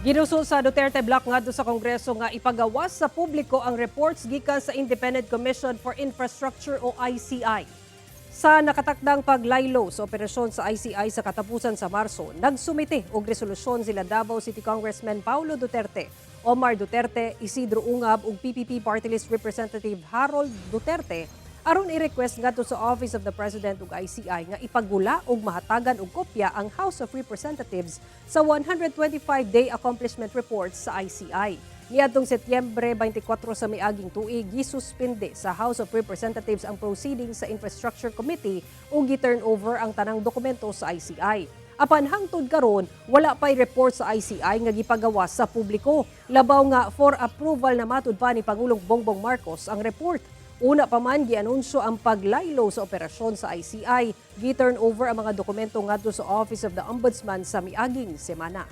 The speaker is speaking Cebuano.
Ginuso sa Duterte Bloc ngadto sa Kongreso nga ipagawas sa publiko ang reports gikan sa Independent Commission for Infrastructure o ICI. Sa nakatakdang paglaylo sa operasyon sa ICI sa katapusan sa Marso, nagsumite og resolusyon sila Davao City Congressman Paulo Duterte, Omar Duterte, Isidro Ungab ug PPP Party List Representative Harold Duterte aron i-request ngadto sa Office of the President ug ICI nga ipagula og mahatagan og kopya ang House of Representatives sa 125-day accomplishment reports sa ICI. Niadtong Setyembre 24 sa miaging tuig, gisuspende sa House of Representatives ang proceedings sa Infrastructure Committee ug gi-turn over ang tanang dokumento sa ICI. Apan hangtod karon, wala pa'y report sa ICI nga gipagawas sa publiko. Labaw nga for approval na matud pa ni Pangulong Bongbong Marcos ang report. Una pa man gianunsyo ang paglaylo sa operasyon sa ICI, gi-turn over ang mga dokumento ngadto sa Office of the Ombudsman sa miaging semana.